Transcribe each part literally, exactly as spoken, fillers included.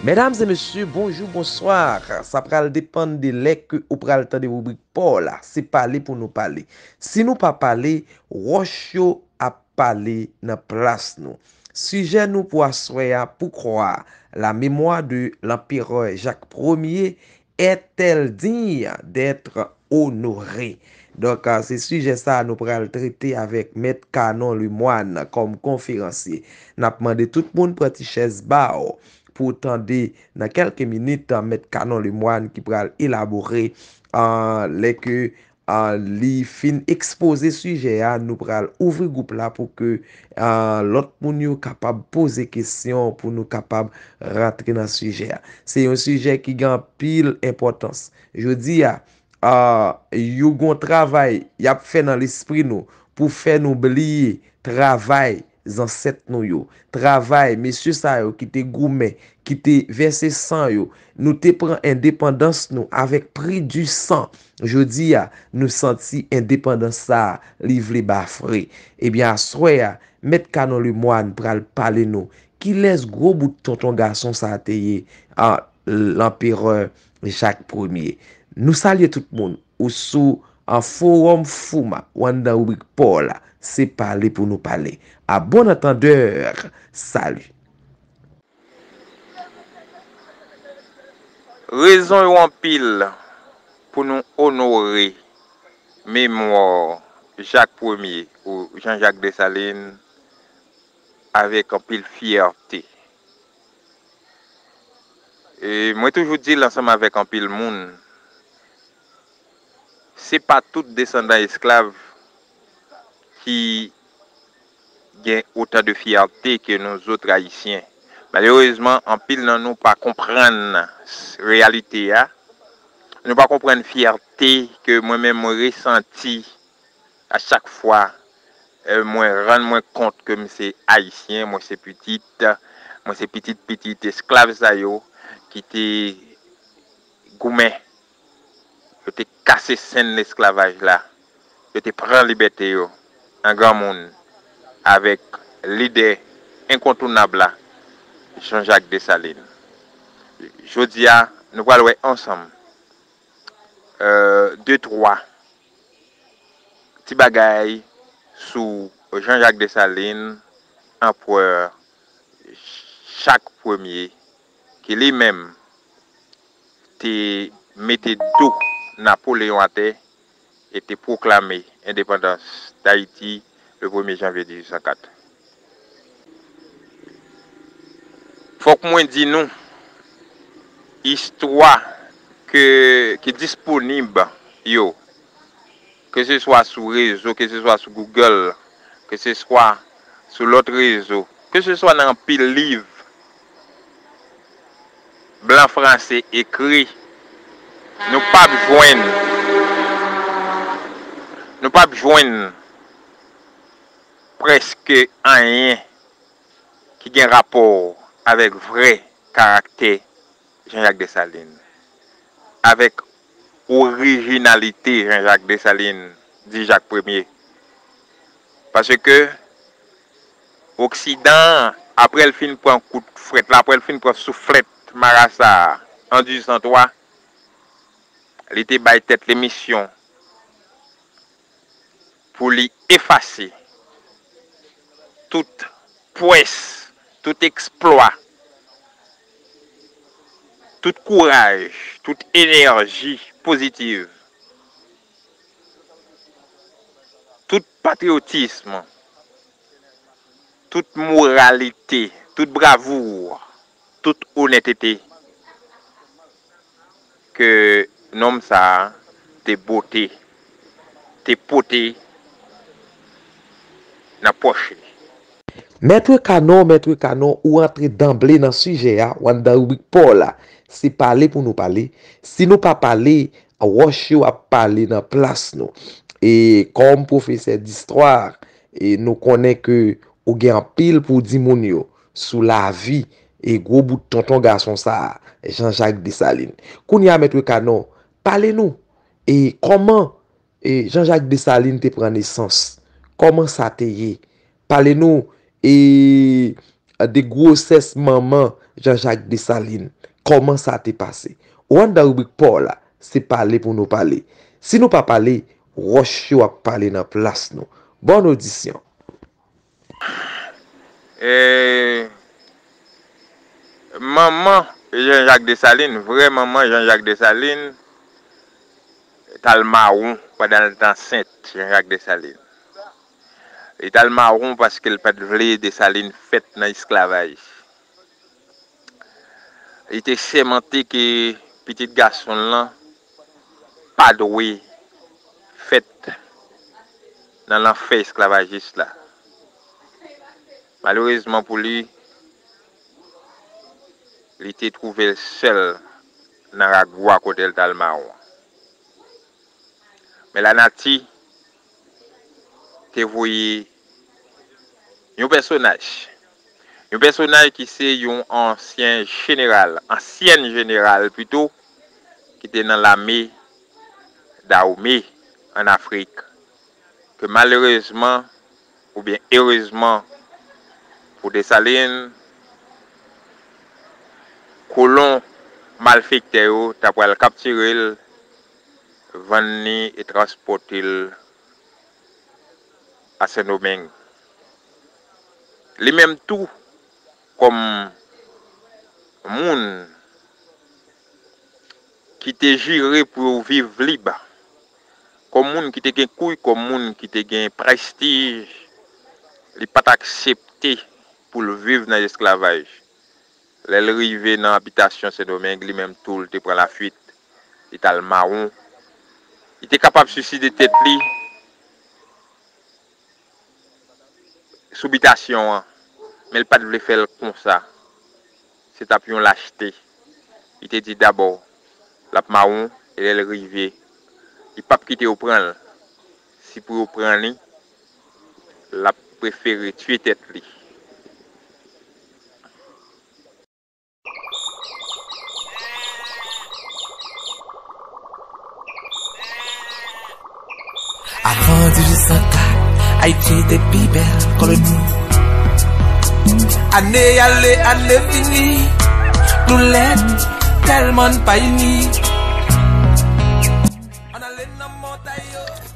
Medam e mesye, bonjou, bonswa. Sa pral depann de lè ke ou pral tande ribrik pa w la. Se pale pou nou pale. Si nou pa pale, wòch yo ap pale nan plas nou. Sijè nou pou aswè a, pourquoi la mémoire de l'empereur Jacques Premier est-elle digne d'être honorée? Donk, a, se sijè sa a nou pral trete avèk Mèt Canon Lemoine kòm konferansye. N ap mande tout moun pran ti chèz ba w pou w tande nan kèlke minit, a, Mèt Canon Lemoine ki pral elabore, a, lè ke, a, li fin ekspoze sijè a, nou pral ouvri gwoup la pou ke, a, lòt moun yo kapab poze kesyon, pou nou kapab rantre nan sijè a. Se yon sijè ki gen anpil enpòtans. Jodi a, a, yo gon travay y ap fè nan lespri nou pou fè nou bliye travay zansèt nou yo. Travay mesye sa yo ki te goumen, ki te vèse san yo. Nou te pran endepandans nou avèk pri di san. Jodi a, nou santi endepandans sa a, li vle bafre. Ebyen, aswè a, Mèt Canon Lemoine pral pale nou kilès gwo bout tonton gason sa a te ye, a, Lanperè Jak Premye. Nou salye tout moun. Ou sou an Forum Fouma, ou anndan ribrik pa w la. Se pale pou nou pale. A bon antandè, sali. Rezon yo anpil pou nou onore memwa Jak Premye ou Jean-Jacques Dessalines avèk anpil fyète. E mwen toujou di l ansanm avèk anpil moun, se pa tout desandan esklav ki gen otan de fyète ke nou zòt Ayisyen. Malerezman, anpil nan nou pa konprann s-, reyalite a. Nou pa konprann fyète ke mwen menm mwen resanti a chak fwa, e, mwen rann mwen kont ke m se Ayisyen, mwen se pitit, mwen se pitit pitit esklav sa yo ki te goumen, yo te kase senn lesklavaj la, yo te pran libète yo an granmoun avèk lidè enkontounab la, Jean-Jacques Dessalines. Jodi a, nou pral wè ansanm, e, de twa ti bagay sou Jean-Jacques Dessalines, Anperè Jak Premye, ki li menm te mete do Napoleyon atè e te pwoklame endepandans Dayiti le premye janvye dizuit san kat. Fòk mwen di nou, istwa ke, ki disponib yo, ke se swa sou rezo, ke se swa sou Google, ke se swa sou lòt rezo, ke se swa nan anpil liv blan franse ekri, nou p ap jwenn, nou p ap jwenn prèske anyen ki gen rapò avèk vrè karaktè Jean-Jacques Dessalines, avèk orijinalite Jean-Jacques Dessalines, di Jak Premye. Paske Oksidan an, apre l fin pran kout frèt la, apre l fin pran souflèt marasa a, an dizuit san twa, li te bay tèt li misyon pou li efase tout pwès, tout eksplwa, tout kouraj, tout enèji pozitiv, tout patriyotism, tout moralite, tout bravou, tout onètete ke nonm sa a te bote, te pote nan pòch li. Mèt Kanon, Mèt Kanon, ou antre danble nan sijè a, ou anndan ribrik pa w la. Se pale pou nou pale. Si nou pa pale, wòch yo ap pale nan plas nou. E kòm pwofesè distwa, e nou konnen ke ou gen anpil pou w di moun yo sou lavi e gwo bout tonton gason sa a, Jean-Jacques Dessalines. Kounye a, Mèt Kanon, pale nou. E kòman, e, Jean-Jacques Dessalines te pran nesans? Kòman sa te ye? Pale nou, e, de gwosès manman Jean-Jacques Dessalines. Kòman sa te pase? Ou anndan ribrik pa w la, se pale pou nou pale. Si nou pa pale, wòch yo ap pale nan plas nou. Bòn odisyon. E, manman Jean-Jacques Dessalines, vrè manman Jean-Jacques Dessalines, t al mawon pandan l t ansent Jean-Jacques Dessalines. Li t al mawon paske l pa t vle Dessalines fèt nan esklavaj. Li te sèmante ke pitit gason l lan pa dwe fèt nan lanfè esklavajis la. Malerezman pou li, li te twouve l sèl nan ragwa kote l t al mawon. Men lanati te voye yon pèsonaj, yon pèsonaj ki se yon ansyen jeneral, ansyèn jeneral pito, ki te nan lame Dahomey ann Afrik, ke malerezman oubyen erezman pou Dessalines, kolon malfektè yo ta pral kaptire l, vann li e transpòte l a Sendomeng. Li menm tou, kòm moun ki te jire pou yo viv lib, kòm moun ki te gen kouy, kòm moun ki te gen prestij, li pa t aksepte pou l viv nan esklavaj. Lè l rive nan abitasyon Sendomeng, li menm tou, l te pran lafwit, li t al mawon. Li te kapab siside tèt li sou bitasyon an, men l pa t vle fè l konsa. Se t ap yon lachte. Li te di dabò, l ap mawon, e lè l rive, li p ap kite yo pran l. Si pou yo pran li, l ap prefere tiye tèt li. Avan dizuit san kat, Ayiti te pi bèl koloni. Ane ale, ane vini, nou lèd, tèlman n pa ini.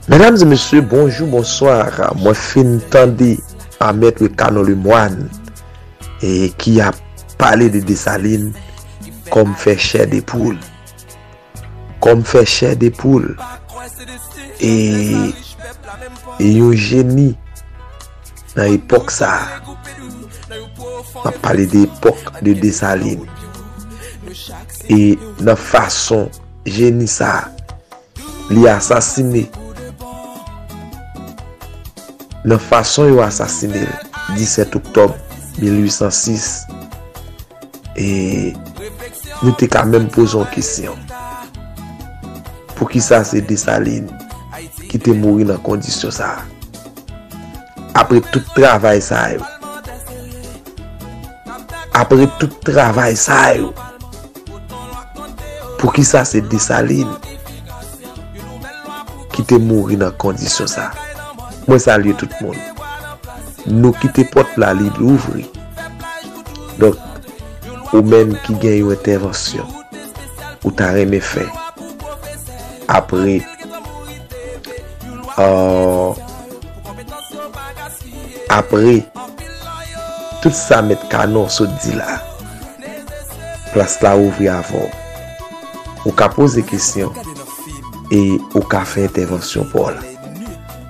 Medam e mesye, bonjou, bonswa. Mwen fin tande a Mèt Canon Lemoine, e ki ap pale de Desalin kòm fè chè de poul. Kòm fè chè de poul. E, e yon jeni nan epòk sa a. M ap pale de epòk de Desalin. E nan fason jeni sa a, li asasine. Nan fason yo asasine l, disèt oktòb mil uit san sis, e nou te ka menm poze yon kesyon. Poukisa se Desalin ki te mouri nan kondisyon sa a? Apre tout travay sa yo, apre tout travay sa yo, poukisa se Desalin ki te mouri nan kondisyon sa? Mwen salye tout moun. Nou kite pòt la li louvri. Donk, ou menm ki gen yon entèvansyon ou ta renmen fè apre, euh, apre tout sa Mèt Canon sot di la, plas la ouvri avè w. Ou ka poze kesyon e ou ka fè entèvansyon pa w la.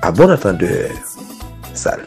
A bon antandè, sali.